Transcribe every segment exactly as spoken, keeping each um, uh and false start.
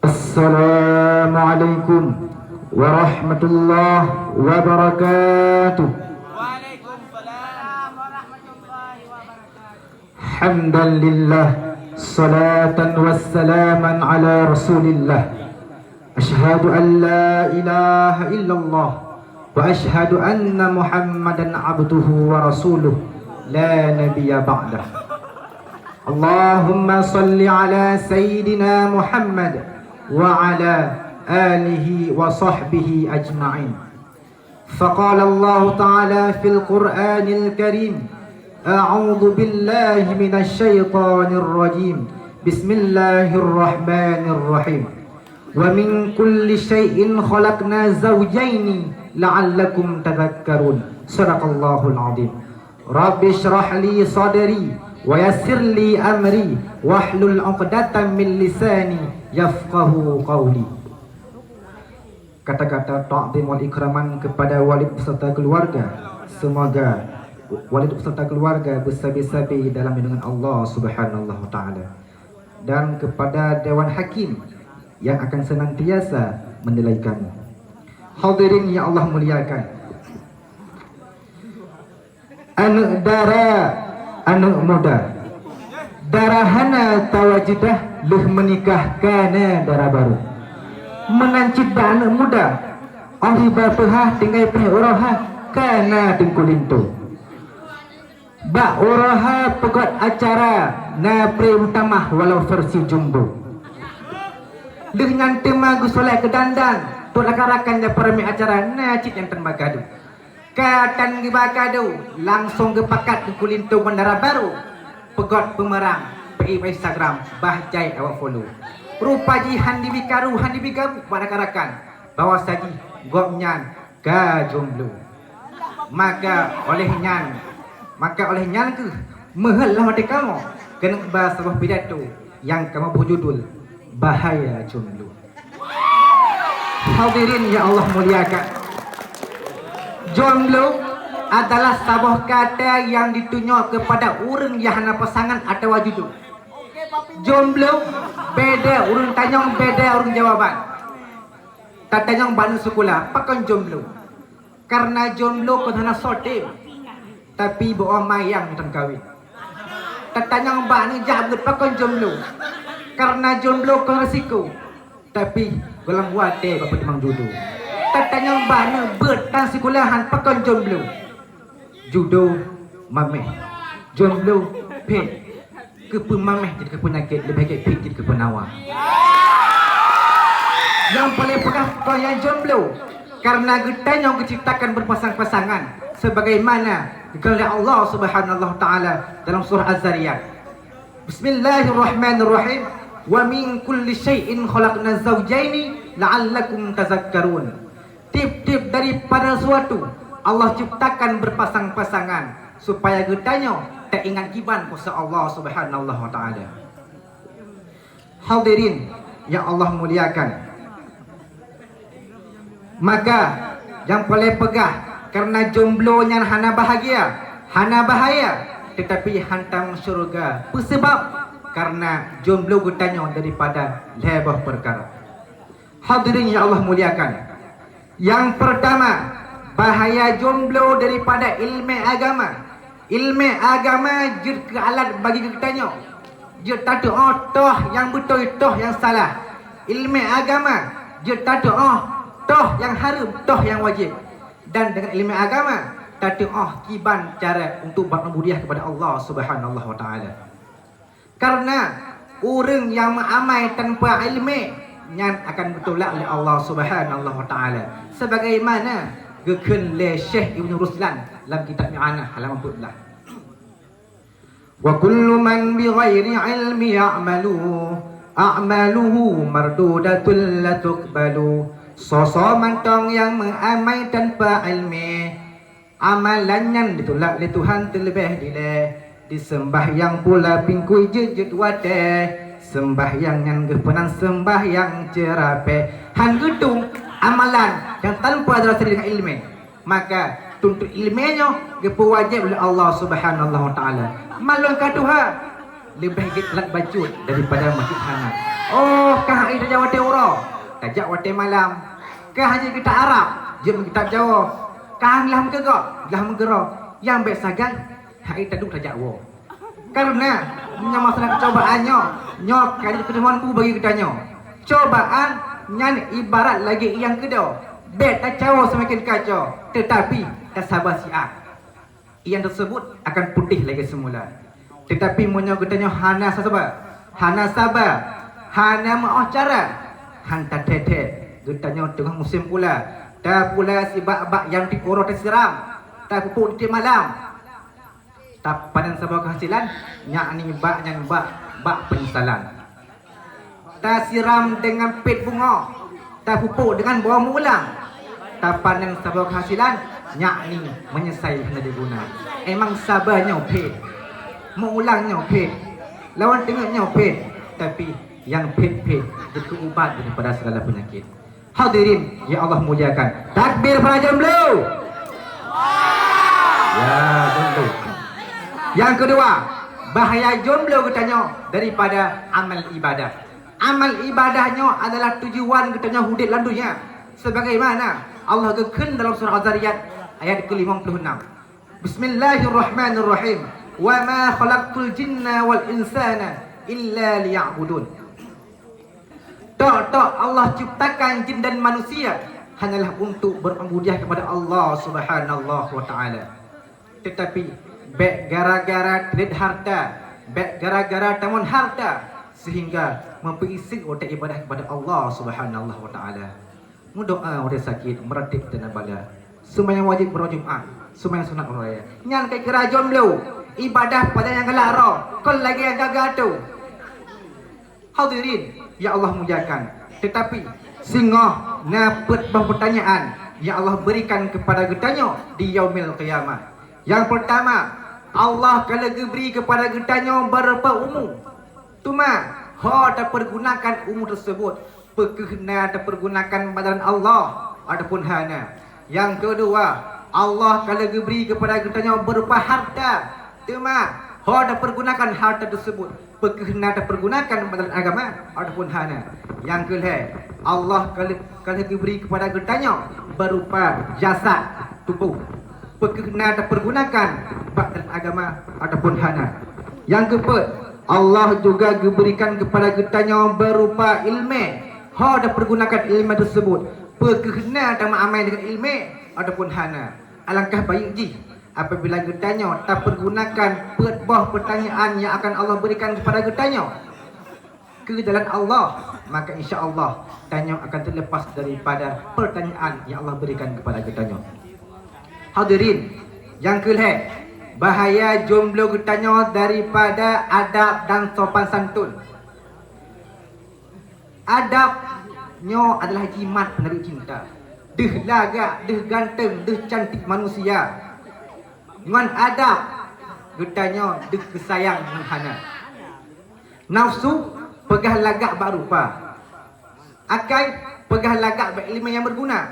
Assalamualaikum warahmatullahi wabarakatuh. Hamdan lillah, salatan wassalaman ala Rasulillah. Asyhadu an la ilaha illallah wa asyhadu anna Muhammadan abduhu wa rasuluh, la nabiyya ba'dah. Allahumma salli ala sayyidina Muhammad wa ala alihi wa sahbihi ajma'in. Faqala Allahu ta'ala fil Qur'anil Karim, a'udzu billahi minasy syaithanir rajim. Bismillahirrahmanirrahim. Wa min kulli syai'in khalaqna zawjaini la'allakum tadhakkarun. Sadaqallahul azim. Rabbi shrah li sadri wa yassir li amri wahlul 'uqdatam min lisani yafqahu qawli. Kata-kata takzim wal ikraman kepada Walid beserta keluarga. Semoga Walid beserta keluarga bersabe-sabe dalam lindungan Allah Subhanahu wa Taala. Dan kepada Dewan Hakim yang akan senantiasa menilai kamu. Hadirin yang Allah muliakan. Aneuk dara, aneuk muda. Dara hana tawajidah lheueh meunikah kana dara barô. Meunan cit bak aneuk muda, óh riba peuhah tinggai péh uroha kana teungku linto. Bak uroha peugöt acara na pré meutamah walau versi jumbo. Lheueh nyan teuma geusolek keu dandan, trok rakan-rakan nyang peuramé acara na cit nyang teuma gadoh. Ka tan geuba kado, langsong geupakat keu kulintong bandara barô. Peugöt peumeurang, peuék bak Instagram, bah jai awak follow. Rupa jih han jibi karu, han jibi gabu bak rakan-rakan, bahwa sajih gobnyan ka jomblo. Maka oleh nyan, maka oleh nyan keuh meuheuet lam até kamoe keuneuk ba saboh pidato nyang kamoe bri judul Bahaya Jomblo. Hadirin yang Allah muliakan, jomblo adalah saboh kata yang ditunyok kepada ureuëng yang hana pasangan atawa judo. Jomblo beda ureuëng tanyong, beda ureuëng jawaban. Tatanyong bak aneuk sikula, pakon jomblo? Karena jomblo kon hana soe tem, tapi beuoh mayang tan kawin. Tatanyong bak aneuk jak beuet, pakon jomblo? Karena jomblo kon risiko, tapi gohlom watée bak peutimang judo. Tatanyong bak aneuk beuet tan sikulahan, pakon jomblo? Judo mameh, jomblo phét. Keupeue mameh jeuet keu peunyakét, leubeh gét phét jeuet keu peunawa. Nyang paleng peugah kon nyang jomblo, karena geutanyoe geuciptakan berpasang-pasangan sebagaimana geukeundak lé Allah Subhanahu wa Taala dalam surah Az-Zariyat. Bismillahirrahmanirrahim. Wa min kulli syai'in khalaqna zawjaini la'allakum tazakkarun. Tiep-tiep daripada suatu Allah ciptakan berpasang-pasangan supaya geutanyoe teuingat kiban kuasa Allah Subhanahu wa Taala. Hadirin yang Allah muliakan, maka nyang paleng peugah karena jomblo nyan hana bahagia, hana bahaya, tetapi hantom syeuruga. Peue sabab? Karena jomblo geutanyoe daripada lhée boh peukara. Hadirin yang Allah muliakan, yang pertama, bahaya jomblo daripada ilmu agama. Ilmu agama jeuet keu alat bagi geutanyoe, jeuet tatuoh toh nyang beutôi, toh nyang salah. Ilmu agama jeuet tatuoh toh nyang hareuem, toh nyang wajéb. Dan dengan ilmu agama, tatuoh kiban cara untuk berubudiyah kepada Allah Subhanahu wa Taala. Karena ureuëng nyang meuamai tanpa ilmu, nyan akan geutulak lé Allah Subhanahu wa Taala, sebagaimana geukheun lé Syekh Ibnu Ruslan lam kitab I'anah halaman empat belas. Wa kullu man bighairi ilmi ya'malu, a'maluhu mardudatun la tuqbalu. Soe-soe mantong nyang meuamai tanpa ilmu, amalan nyan ditulak lé Tuhan teuleubeh dilée. Diseumbahyang pula pingkui jeuet-jeuet watée, seumbahyang nyan geupeunan seumbahyang ceurapée. Han geutung amalan nyang tanpa dasari deungon ileumé, maka tuntut ileumé nyoe geupeuwajéb lé Allah Subhanahu wa Taala. Malôn ka tuha, Leubeh gét lat bacut daripada masjid hana. Oh, ka hai tajak watée uroe, tajak watée malam. Ka hana geuta Arab, jeuet meukitab Jawoe. Ka han lah meukeugok, lah meugeuro. Nyang bék sagai, hai taduek tajak woe. Karena nyoe masalah cobaan nyoe, nyoe ka jeuet keuteumuan bu bagi geutanyoe. Cobaan nyan ibarat lagée nyang keudroe. Bék tacawoe seumaken kaco, teutapi tasaba siat. Nyang teuseubut akan putéh lagée seumula. Teutapi meunyoe geutanyoe hana saba, hana saba, hana meuoh cara, han tathée-thée geutanyoe teungoh musém pula. Tapula sibak bak nyang di uroe tasiram, tapupuk di malam. Tapanen saboh keuhasilan, yakni bak nyan bak, bak peunyesalan. Tasiram deungon pét bungoh, tapupuk deungon boh meuulang. Tapanen saboh keuhasilan, yakni meunyeusai hana diguna. Emang saba nyoe pét, meuulang nyoe pét, lawan teungeut nyoe pét, tapi nyang pét-pét jeuet keu ubat daripada segala peunyakét. Hadirin yang Allah muliakan, takbir para jomblo. Ya, jomblo. Yang kedua, bahaya jomblo geutanyoe daripada amal ibadah. Amal ibadah nyoe adalah tujuan geutanyoe udeb lam dunia. Sebagaimana Allah geukheun dalam surah Az-Zariyat ayat ke lima puluh enam. Bismillahirrahmanirrahim. Wa ma khalaqtul jinna wal insana illa liya'budun. Tok-tok Allah ciptakan jin dan manusia hanyalah untuk berubudiyah kepada Allah Subhanahu wa Ta'ala. Tetapi, bék gara-gara treb harta, bék gara-gara tamon harta, sehingga meupeuiseuk watée ibadah kepada Allah Subhanahu wa Ta'ala. Meudoá watée sakét, meuratéb teuh na bala. Seumayang wajéb uroe Jumat, seumayang sunat uroe raya. Nyan keu kira jomblo, ibadah pada nyang galak roh, kon lagée nyang gaga tu. Hadirin yang Allah muliakan, tetapi singoh na peuet boh peutanyaan yang Allah berikan kepada geutanyoe di Yaumil Qiyamah. Yang pertama, Allah ka lheueh geubri kepada geutanyoe beureupa umu. Teuma, ho tapeurgunakan umu teuseubut, peu kheueh na tapeurgunakan bak jalan Allah ataupun hana. Nyang keudua, Allah ka lheueh geubri keupada geutanyoe beureupa harta. Teuma, ho tapeurgunakan harta teuseubut, peu kheueh na tapeurgunakan bak jalan agama ataupun hana. Nyang keulhée, Allah ka lheueh, ka lheueh geubri keupada geutanyoe beureupa jasad, tuboh. Peu kheueh na tapeurgunakan bak jalan agama ataupun hana. Nyang keupeuet, Allah juga geuberikan keupada geutanyoe beureupa iéleumé. Ho tapeurgunakan iéleumé teuseubut, peu kheueh na tameuamai deungon iéleumé ataupun hana. Alangkah baik jih apabila geutanyoe tapeurgunakan peuet boh peutanyaan nyang akan Allah berikan keupada geutanyoe keu jalan Allah, maka insya Allah tanyoe akan teulepas daripada peutanyaan nyang Allah berikan keupada geutanyoe. Hadirin, nyang keulhée, bahaya jomblo geutanyoe daripada adab dan sopan santun. Adab nyoe adalah jimat peunariek cinta. Deuh lagak, deuh ganteng, deuh cantik manusia. Ngon adab geutanyoe deuh keusayang ngon hana. Nafsu peugah lagak bak rupa. Akai peugah lagak bak iéleumé nyang meuguna.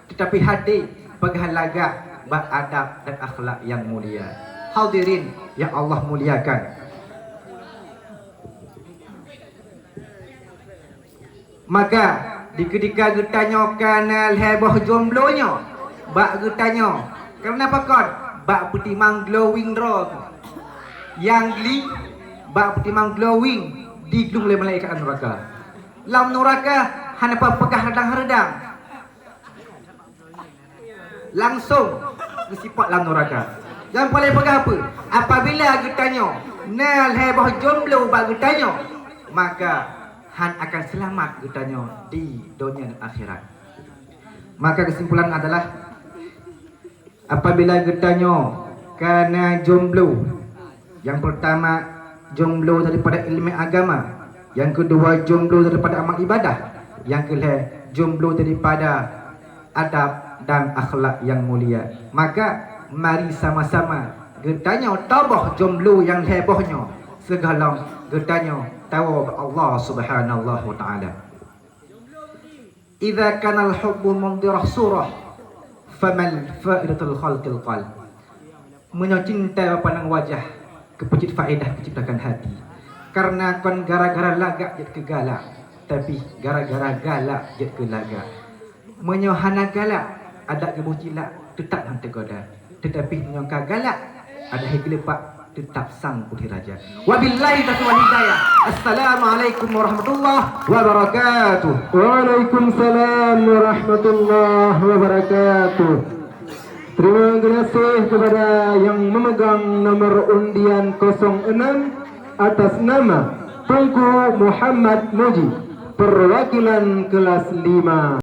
Teutapi hati peugah lagak bak adab dan akhlak nyang mulia. Hadirin yang Allah muliakan. Maka, dikeudika geutanyoe ka na lhée boh jomblo nyoe bak geutanyoe, kareuna pakon? Bak peutimang glowing droe tu. Nyang gli bak peutimang glowing diglung lé malaikat nuraka. Lam nuraka hana peugah reudang-reudang. Langsong geusipat lam nuraka. Dan paléng peugah apa? Apabila geutanyoe na lhée boh jomblo bak geutanyoe, maka han akan seulamat geutanyoe di donya dan akhirat. Maka keusimpulan adalah, apabila geutanyoe ka na jomblo, nyang peurtama, jomblo daripada iéleumé agama. Nyang keudua, jomblo daripada amal ibadah. Nyang keulhée, jomblo daripada adab dan akhlak nyang mulia. Maka, mari sama-sama geutanyoe toboh jomblo nyang lhée boh nyoe, sigohlom geutanyoe tawoe bak Allah Subhanahu wa Ta'ala. Idza kanal hubbu mundhirah surah, famal faidatul khalqil qalb. Meunyoe cinta bak pandang wajah, keu peue cit faedah keuciptakan hati. Karena kon gara-gara lagak jeuet keu galak, tapi gara-gara galak jeuet keu lagak. Meunyoe hana galak, adak geuboh cilak, teutap han teugoda. Tetapi meunyoe ka galak, adak hi geuleupak, teutap sang putih raja. Wabillahi taufiq wal hidayah. Assalamualaikum warahmatullahi wabarakatuh. Waalaikumsalam warahmatullahi wabarakatuh. Terima kasih kepada yang memegang nomor undian kosong enam atas nama Teungku Muhammad Muji, perwakilan kelas lima.